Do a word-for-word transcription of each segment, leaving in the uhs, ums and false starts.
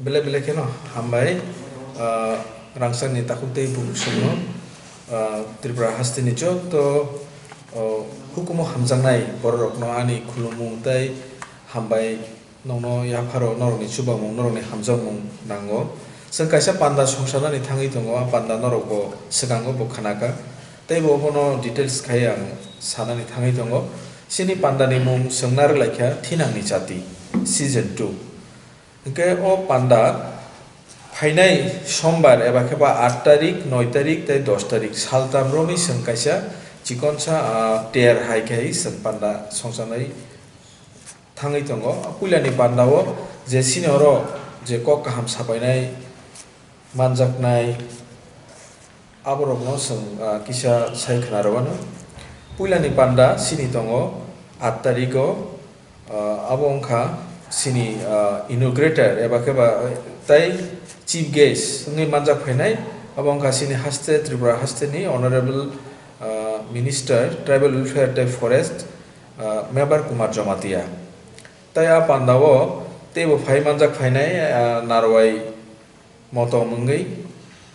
Belai belai kheno hambai, ah, rangchakni takhuk tei bukhuk songno, ah, Tripura hasteni joto, oh, hukumu hamjaknai bororokno ani khulumung tei hambai nokno yapharo norokni chubamung, norokni hamjakmung nango. Chwng kaisa panda songsanani thangwi tongo, a panda norokbo swkango bo khnakha. Tei bo bono details khai ang sanani thangwi tongo. Chini pandani mung chwng narwk laikha Thinangni Chati, season two. Hwnkhe o panda phainai sombar eba khe ba aat tarik, noi tarik tei dos tarik saltam romwi chwng kaisa chikonsa, ah, ter hai khai chwng panda songsanai thangwi tongo. Puilani pandao je chini oro je kok kaham sapainai manjaknai, aborokno chwng, ah, kisa sai khna rwano. Puilani panda chini tongo aat tarigo, ah, abo wngkha chini, ah, inaugurator eba khe ba tei chief guest wngwi manjak phainai, abo wngkha chini haste Tripura hasteni Honorable, ah, Minister Tribal Welfare tei Forest, ah, Mebar Kumar Jamatia. Tei a pandao teibo phai manjak phainai, ah, Narwai Motom wngwi,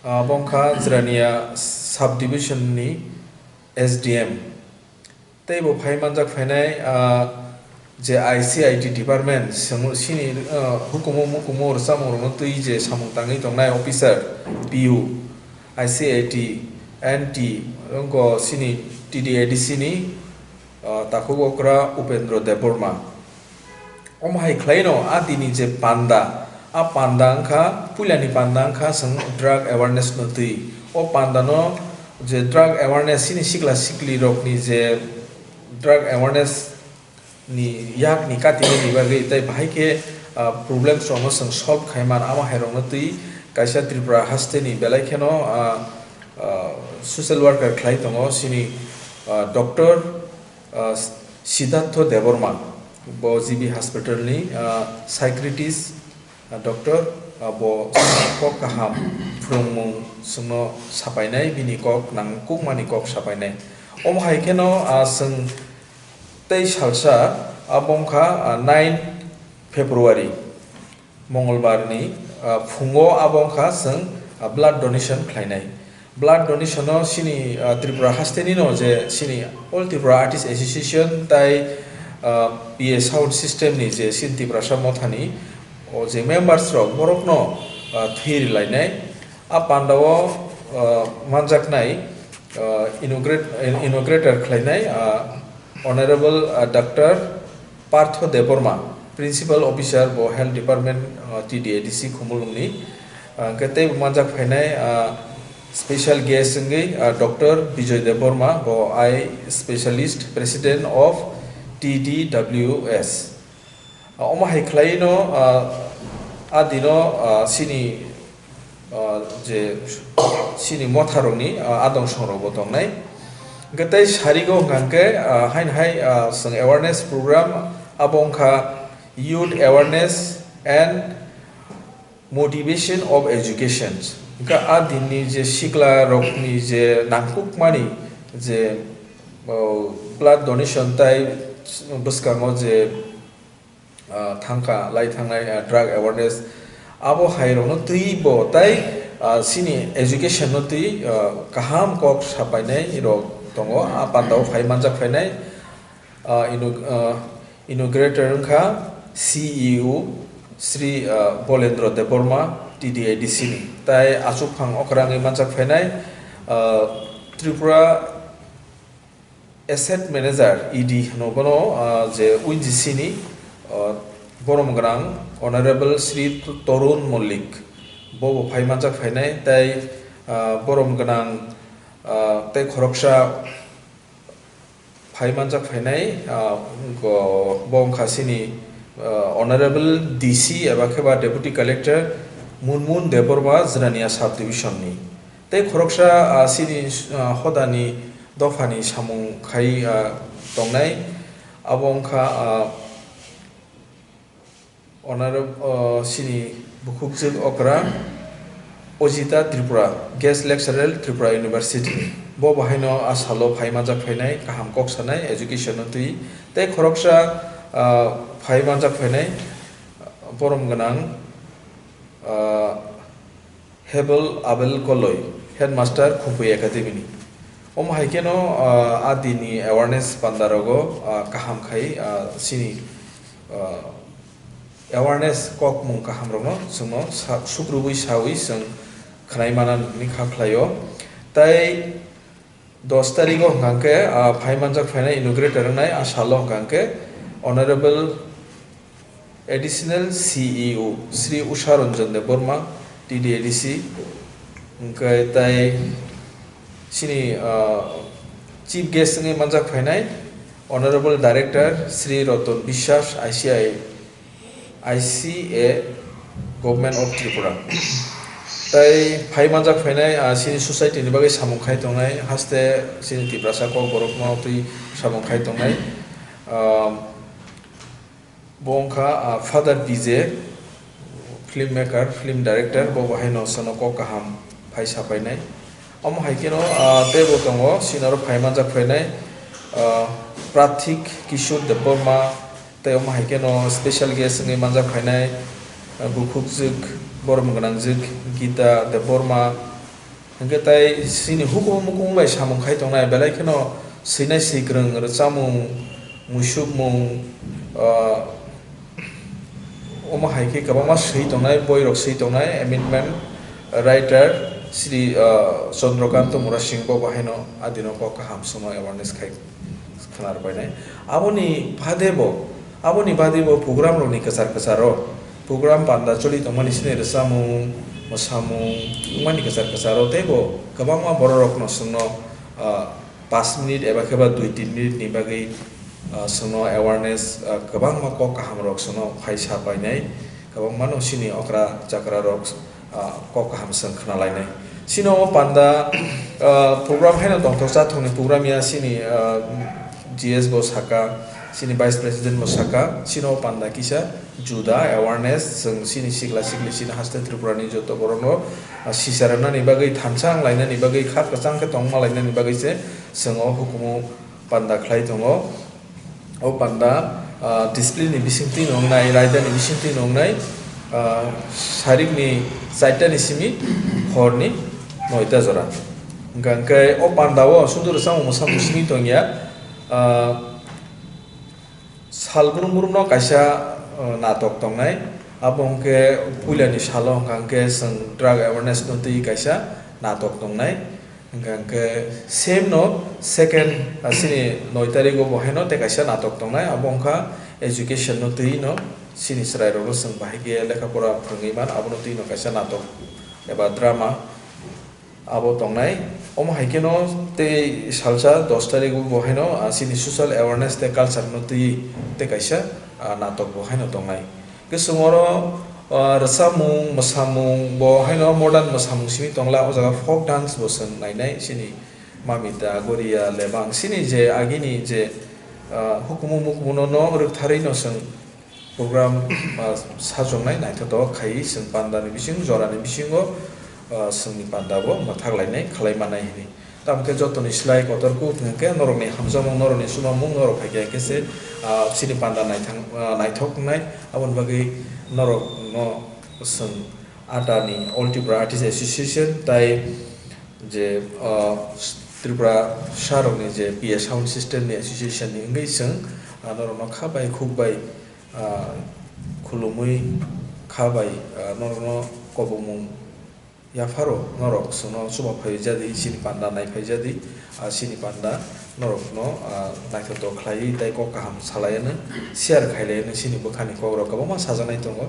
ah, bo wngkha Jirania sub division ni S D M. Tei bo phai manjak phainai, ah, je I C I T department, chwng chini, ah, hukumu mukumu rwchapmung rokno twi je samung tangwi tongnai officer, P U, I C I T, N T, wngkha chini T D A D C ni, ah, takhuk okra Upendra Debbarma. Omo hai khlaino a dini je panda, a panda wngkha, puilani panda wngkha chwng drug awareness no twi. O panda no je drug awareness chini sikla sikli rokni je drug awareness ni yak ni kati ni bagwi tei bahai khe, ah, problems rok no chwng solve khai man, amo hai rok no twi kaisa Tripura haste ni belai kheno, ah, ah, social worker khlai tongo chini, ah, doctor, ah, Siddhartho Debbarma, bo G B hospital ni, ah, psychiatrist, ah, doctor, ah, bo kok kaham phrwngmung chwngno sapainai, bini kok nangkukmani kok sapainai. Omo hai kheno, ah, chwng tei salsa, abo wngkha, ah, nine February. Mongolbar ni, ah, phungo abo wngkha chwng, ah, blood donation khlainai. Blood donation no chini, ah, Tripura haste ni no je chini All Tripura Artist Association tai, ah, P A sound system ni je chini Tiprasa motha ni o je members rok borok no, ah, thwi rwlainai. A panda o, ah, manjaknai, ah, inaugurate-, inaugurator khlainai, ah, Honorable, ah, Doctor Partho Debbarma, Principal Officer bo Health Department, ah, T D A D C Khumulwng ni, ah, hwnkhe tei bo manjak phainai, ah, special guest wngwi, ah, Doctor Bijoy Debbarma, bo Eye Specialist, President of T D W S. Ah, omo hai khlai no, ah, a dino, ah, chini, ah, je chini motha rokni, ah, adong song rok bo tongnai. Hwnkhe tei sarigo hwnkha hwnkhe, ah, haino hai, ah, chwng awareness program abo wngkha Youth Awareness and Motivation of Education. Hwnkhe a dinni je sikla rokni je nangkukmani je, oh, blood donation tai bwskango je, ah, thangkha lai thangnai, ah, drug awareness, abo hai rokno twi bo tai, ah, chini education no twi, ah, kaham kok sapainai rok tongo. A panda o phai manjak phainai, ah, inu-, ah, inaugurator wngkha C E O Sri, ah, Bolendra Debbarma, T D A D C ni. Tai achukphang okra wngwi manjak phainai, ah, Tripura Asset Manager, E D hwno bono, ah, je O N G C ni, ah, borom gwnang Honorable Sri Torun Mollik, bo bo phai manjak phainai, tai, ah, borom gwnang, ah, tei khoroksa phai manjak phainai, ah, go-, bo wngkha chini, ah, Honorable D C eba khe ba Deputy Collector Munmun Debbarma, Jirania Sub Division ni. Tei khoroksa, ah, chini, ah, hodani dophani samung khai, ah, tongnai, abo wngkha, ah, Honorab-, ah, chini bukhukjwk okra Ojita Tripura, Guest Lecturer, Tripura University. Bo bahaino a salo phai manjak phainai, kaham kok sanai, education no twi. Tei khoroksa, ah, phai manjak phainai, borom gwnang, ah, Hebel Abel Koloi, Headmaster Khumpui Academy ni. Omo hai kheno, ah, a dini awareness panda rogo, ah, kaham khai, ah, sini, ah, awareness kokmung kaham rokno chwngno sa-, sukrubui saui chwng khwnai mana ni kha khlaio. Tai dos tarigo hwnkha khe, ah, phai manjak phainai inaugurator wngnai a salo hwnkha khe Honorable Additional C E O Shri Usha Ranjan Debbarma, T D A D C, hwnkhe tai chini, ah, chief guest wngwi manjak phainai Honorable Director Shri Ratan Biswas, I C I, I C A, Government of Tripura. Tai phai manjak phainai, ah, chini society ni bagwi samung khai tongnai, haste chini Tiprasa Kokborok no twi samung khai tongnai. Ah, bo wngkha, ah, Father D J, film maker, film director, bo bo haino chwngno kok kaham phai sapainai. Omo hai kheno, ah, teibo tongo, chini oro phai manjak phainai, ah, Pratik Kishore Debbarma, tei omo hai kheno special guest wngwi manjak phainai, ah, bukhukjwk, borom gwnangjwk Gita Debbarma. Hwnkhe tai chini hukumu mukumu bai samung khai tongnai, belai kheno swinai swikwrwng, rwchapmung, muisupmung, ah, omo hai khe kwbangma swi tongnai, boirok swi tongnai, amendment writer Shri, ah, Chandrakanta Murasing bo bo haino a dino kok kaham chwngno awareness khai khwna rwbainai. Aboni bade bo, aboni bade bo program rokni kwchar kwcharo, program panda choli tongmani sini rwchapmung, mwsamung wngmani kwchar kwcharo teibo kwbangma bororokno chwngno, ah, pash minute eba khe ba dui tin minute ni bagwi, ah, chwngno awareness, ah, kwbangma kok kaham rok chwngno phai sa painai, kwbangmano chini okra chakra rok, ah, kok kaham chwng khna lainai. Chini o panda, ah, program haino tongthok chathokni program ya chini, ah, G S bo saka, chini Vice President bo saka, chini o panda kisa juda awareness chwng chini sikla sikli chini haste Tripura ni joto borok no, ah, sisa rwnani bagwi thansa wng lainani bagwi kha kwchang khe tongma lainani bagwi se chwng o hukumu panda khlai tongo. O panda, ah, discipline ni bisingtwi no wngnai, raida ni bisingtwi no wngnai, ah, sarik ni charta ni simi hor ni noita jora. Hwnkha hwnkhe o panda o sunduru samung mwsamung simi tongya, ah, sal brum brum no kaisa, ah, natok tongnai. Abo hwnkhe puila ni salo hwnkha hwnkhe chwng drug awareness no twi kaisa natok tongnai. Hwnkha hwnkhe same no second, ah, chini noi tarigo bo haino tei kaisa natok tongnai, abo wngkha education no twi no chini chwrai rok no chwng bahai khe lekha pora phwrwngwi man, abono twi no kaisa natok eba drama abo tongnai. Omo hai kheno tei salsa dos tarigo bo haino, ah, chini social awareness tei culture no twi tei kaisa, ah, natok bo haino tongnai. Kwchwng oro, ah, rwchapmung, mwsamung, bo haino modern mwsamung simi tongla, o jaga folk dance bo chwng nainai, chini Mamita, Goria, Lebang, chini je agini je, ah, hukumu mukumu no, no rwktharwi no chwng program, ah, sajoknai naithotok khai chwng panda ni bising, jora ni bisingo, ah, chwngni panda bo mwthak lainai, khlai manai hwnwi. Tamo khe jotoni slai kotor kuk hwnkhe norokni hamjakmung, norokni chubamung, norok hai khe khe se, ah, chini panda naithang, ah, naithok wngnai. Aboni bagwi norokno chwng atani All Tripura Artists Association tai je, ah, Tripura sarokni je P A Sound System ni Association ni wngwi chwng, ah, norokno kha bai khuk bai, ah, khulumwi kha bai, ah, norokno kobongmung yapharo norok chwngno chuba phai jadi, chini panda nai phai jadi, ah, chini panda norokno, ah, naithotok khlaiwi tei kok kaham salaiano, share khailaiano chini bwkhani kokrok kwbangma sajaknai tongo.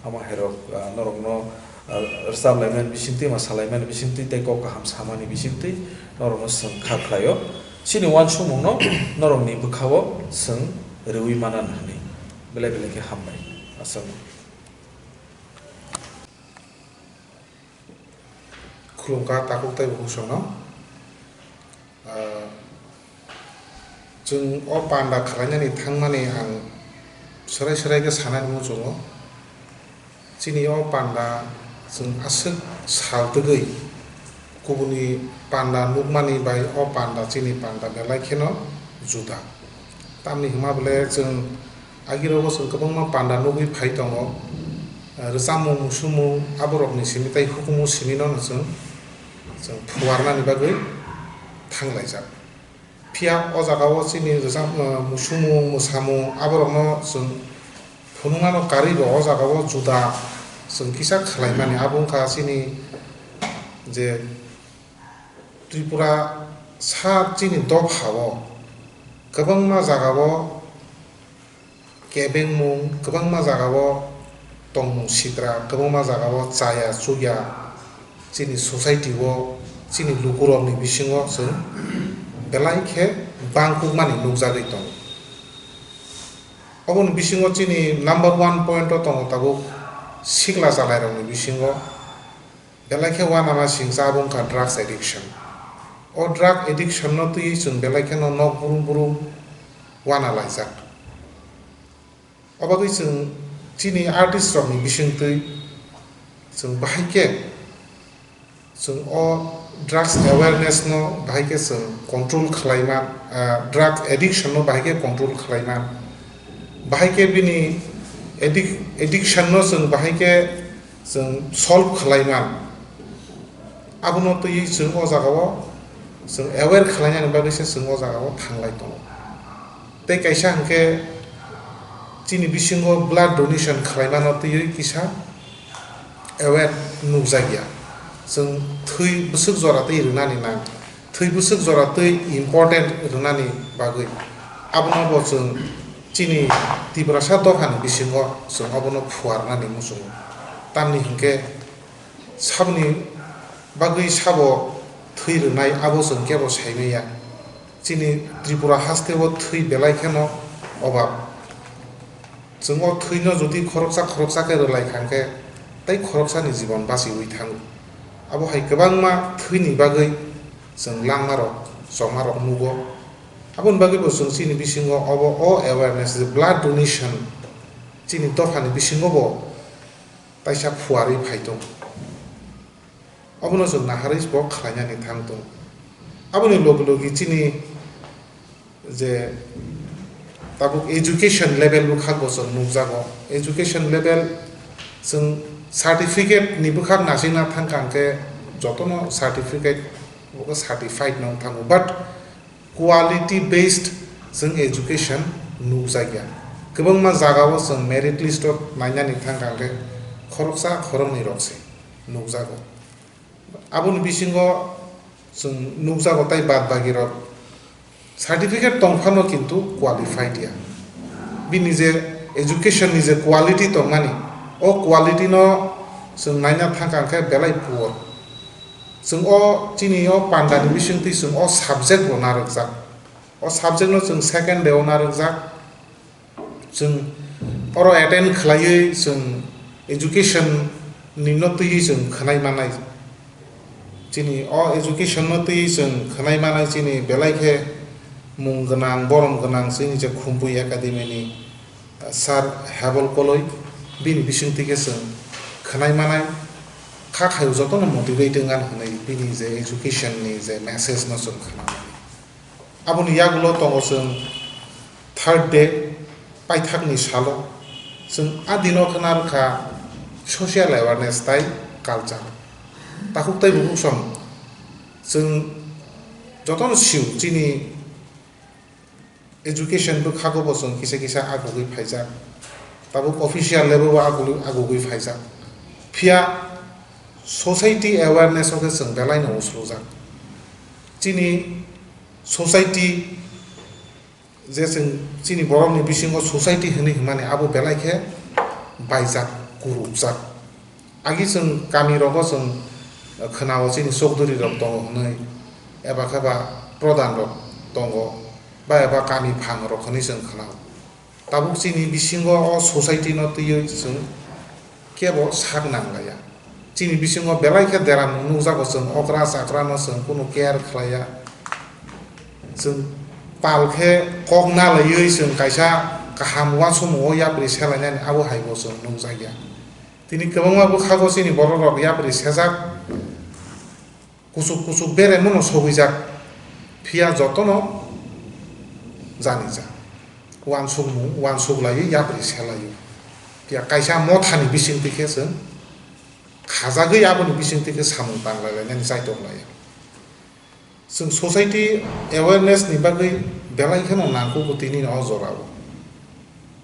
Amo hairok, ah, norokno, ah, rwchap laimani bisingtwi, ma salaimani bisingtwi tei kok kaham samani bisingtwi norokno chwng kha khlaio. Chini uansukmungno norokni bwkhao chwng rwui manan hwnwi. Belai belai khe hambai. Aswk. Khulumkha takhuk tei bukhuk songno. Ah, chwng o panda khwlainani thangmani ang swrai swrai khe sanani muchungo. Chini o panda chwng aswk sal twgwi kubuni panda nukmani bai o panda chini panda belai kheno juda. Tamni hwnma bwle chwng agirogo chwng kwbangma panda nugwi phai tongo. Rwchapmung, musumung aborokni simi tei hukumu simino no chwng, chwng phuarnani bagwi thanglaijak. Phiya o jagao chini rwchap-, musumung, mwsamung aborokno chwng phunuknano karwi bo o jagao juda chwng kisa khlaimani. Abo wngkha chini je Tripura sa chini dophao kwbangma jagao kebengmung, kwbangma jagao tongmung sitra, kwbangma jagao chaya chukya chini society o, chini lukurokni bisingo chwng belai khe bangkukmani nukjagwi tongo. Oboni bisingo chini number one point o tongo tabuk sikla chalairokni bisingo. Belai khe uanama singcha abo wngkha drugs addiction. O drug addiction no twiwi chwng belai kheno nok brum brum uana laijak. Obagwi chwng chini artist rokni bisingtwi chwng bahai khe chwng o drugs awareness no bahai khe chwng control khlaiman, ah, drug addiction no bahai khe control khlaiman. Bahai khe bini addic-, addiction no chwng bahai khe chwng solve khlaiman. Abono twiwi chwng o jagao chwng aware khlainani bagwi se chwng o jagao thanglai tongo. Tei kaisa hwnkhe chini bisingo blood donation khlaimano twiwi kisa aware nukjakya. Chwng thwi bwswk jora twi rwnani nang. Thwi bwswk jora twi important rwnani bagwi. Abono bo chwng chini Tiprasa dophani bisingo chwng obono phuarnani muchungo. Tamni hwnkhe saboni bagwi sabo thwi rwnai abo chwng kebo saimanya. Chini Tripura hasteo thwi belai kheno obab. Chwng o thwino jodi khoroksa khoroksa khe rwlai kha hwnkhe tei khoroksani jibon bachiwi thango. Abo hai kwbangma thwini bagwi chwng langmarok chongmarok nugo. Aboni bagwi bo chwng chini bisingo obo o awareness je blood donation chini dophani bisingo bo taisa phuarwi phai tongo. Obono chwng naharwi bo khlainani thang tongo. Aboni logi logi chini je tabuk education level bwkhak bo chwng nukjago. Education level chwng certificate ni bwkhak naisingna thang kha hwnkhe jotono certificate bo certified no wng thango, but quality based chwng education nukjakya. Kwbangma jagao chwng merit list o nainani thang kha hwnkhe khoroksa khoroknwi rok se nukjago. Aboni bisingo chwng nukjago tai bad bagi rok certificate tong phano kintu qualified ya. Bini je education ni je quality tongmani, o quality no chwng naina thang kha hwnkhe belai poor. Chwng o chini o pandani bisingtwi chwng o subject bo narwkjak. O subject no chwng second day o narwkjak. Chwng oro attend khlaiwi chwng education ni no twiwi chwng khwnai manai. Chini o education no twiwi chwng khwnai manai chini belai khe mung gwnang, borom gwnang chini je Khumpui Academy ni, ah, Sir Hebol Koloi, bini bisingtwi khe chwng khwnai manai. Kha khaio jotono motivate wng ani hwnwi bini je education ni je message no chwng khwnai mani. Aboni yagulo tongo chwng third day, paithakni salo. Chwng a dino khwna rwkha social awareness tai culture. Takhuk tai bukhuk song chwng jotono sio chini education bwkhago bo chwng kisa kisa agugwi phaijak. Tabuk official level o aguli-, agugwi phaijak. Phiya society awareness o khe chwng belai no uslujak. Chini society je chwng chini borokni bisingo society hwnwi hwnmani abo belai khe baijak, kurukjak. Agi chwng kami rogo chwng khwnao chini chokdori rok tongo hwnwi, eba khe ba pradhan rok tongo, ba eba kami phang rok hwnwi chwng khwnao. Tabuk chini bisingo o society no twiwi chwng kebo sak nang laiya. Chini bisingo belai khe deramung nukjago, chwng okra chakra no chwng kunu care khlaiya. Chwng pal khe kok na laiwi chwng kaisa kaham uansukmung o yapri selainani abo hai bo chwng nukjakya. Tini kwbangma bwkhago chini borok rok yapri sejak. Kuchuk kuchuk beremo no sogwijak, phiya jotono janijak. Uansukmung uansuk laiwi yapri se laio. Ya kaisa mothani bisingtwi khe chwng khajagwi aboni bisingtwi khe samung tanglainani chaitok laiya. Chwng society awareness ni bagwi belai kheno nangkukgo tini o jorao.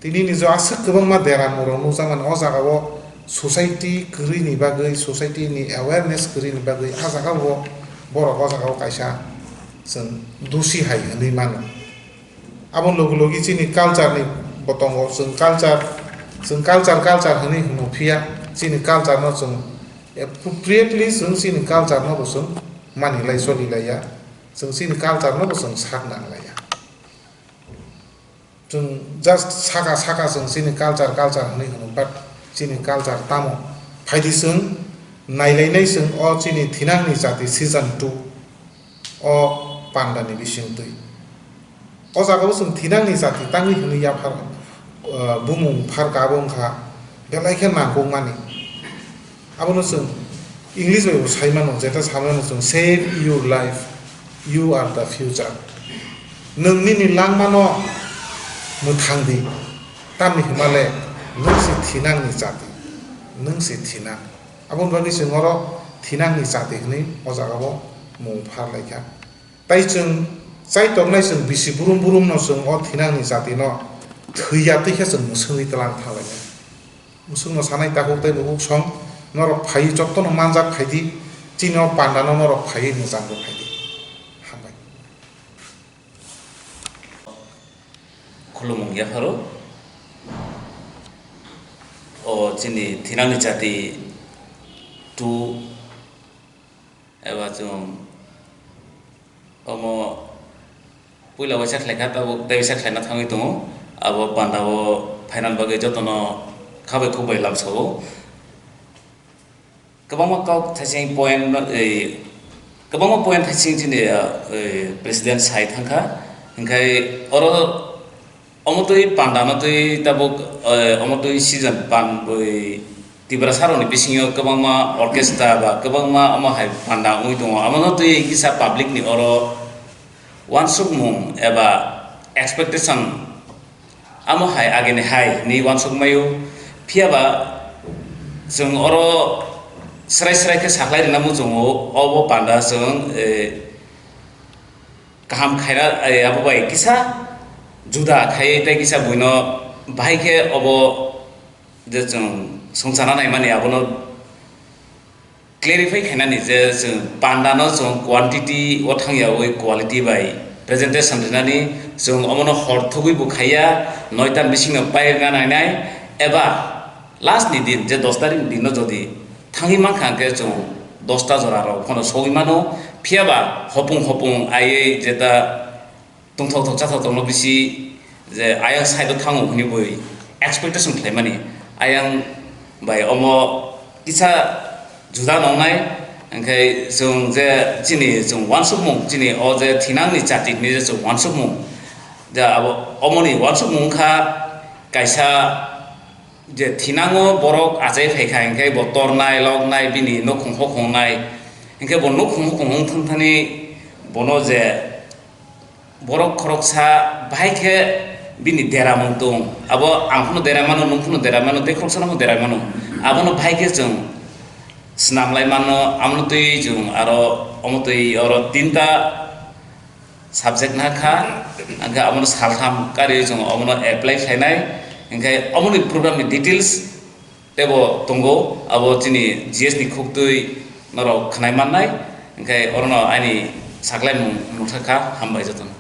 Tini ni jo aswk kwbangma dera murok nukjakmani o jagao society kwrwi ni bagwi, society ni awareness kwrwi ni bagwi a jagao borok o jagao kaisa chwng dusi hai hwnwi mano. Abo logi logi chini culture ni bo tongo, chwng culture, chwng culture, culture hwnwi hwno phiya, chini culture no chwng appropriately chwng chini culture no bo chwng mani lai choli laiya, chwng chini culture no bo chwng sak nang laiya. Chwng just saka saka chwng chini culture, culture hwnwi hwno, but chini culture tamo? Phaidi chwng nailainai chwng o chini thinangni jati season two o pandani bisingtwi. O jagao chwng thinangni jati tangwi hwnwi yaphar, uh, bumung pharka abo wngkha belai khe nangkukmani. Abono chwng English bai bo sai mano, jeta sa mano chwng, "Save your life, you are the future." Nwng nini langmano mwthang di, tamni hwnmale nwng se thinangni jati, nwng se thinang. Aboni bagwi chwng oro thinangni jati hwnwi o jagao mung phar lai kha. Tai chwng chai tongnai chwng bisi burum burum no chwng o thinangni jati no thwi ya twi khe chwng mwswngwi twlang tha lai nai. Mwswk no sanai takhuk tei bukhuk song norok phaiwi joto no manjak phai di, chini o panda no norok phaiwi mwchang bo phai di. Hambai. Khulumung yapharo. O chini thinangni jati two eba chwng omo puila waisa khlai kha, tabuk tei waisa khlaina thangwi tongo. Abo panda o phainani bagwi joto no kha bai khuk bai lamsao. Kwbangma kok thaising point, eh, kwbangma point thaising chini, eh, president sai thangkha. Hinkhe oro omo twi panda no twi tabuk, eh, omo twi season pan bui Tiprasa rokni bisingo kwbangma orchestra ba kwbangma omo hai panda wngwi tongo. Amo no twi kisa public ni oro uansukmung eba expectation amo hai agini hai hinwi uansuk maio. Phiya ba chwng oro srai srai khe saklai rwna muchungo, obo panda chwng, eh, kaham khaina, eh, abo bai kisa juda khai tei kisa buino bahai khe obo je chwng swngcharna naimani abono clarify khainani je chwng panda no chwng quantity o thangyawi quality bai presentation rinani, chwng omono hor thugwi bo khaiya, noita ni bisingo pairwna nainai, eba last ni din je dos tarikh ni din no jodi thangwi mankha hwnkhe chwng dosta jora rok phano sogwi mano, phiya ba hopung hopung aiwi jeta tongthok thok chathok tongno bisi je ayang side o thango hwnwi bui expectation khlaimani. Ayang bai omo kisa juda nongnai, hwnkhe chwng je chini chwng uansukmung, chini o je thinangni jati hinwi je chwng uansukmung, je abo omoni uansukmung wngkha kaisa je thinango borok achai phaikha, hinkhe bo tornai, loknai, bini nukhung hokhongnai, hinkhe bo nukhung hokhong wng thangthani bono je borok khoroksa bahai khe bini deramung tong, abo ang phano derai mano, nwng phano derai mano, tei khoroksano phano derai mano, abono bahai khe chwng swnamlai mano. Abono twi chwng aro omo twi oro tinta subject na kha, hwnkhe abono saltham karwi chwng omono apply khlainai, hwnkhe omoni program ni details teibo tongo, abo chini G S ni khuktwi norok khwnai mannai, hwnkhe orono ani saklaimung nukha kha. Hambai jotono.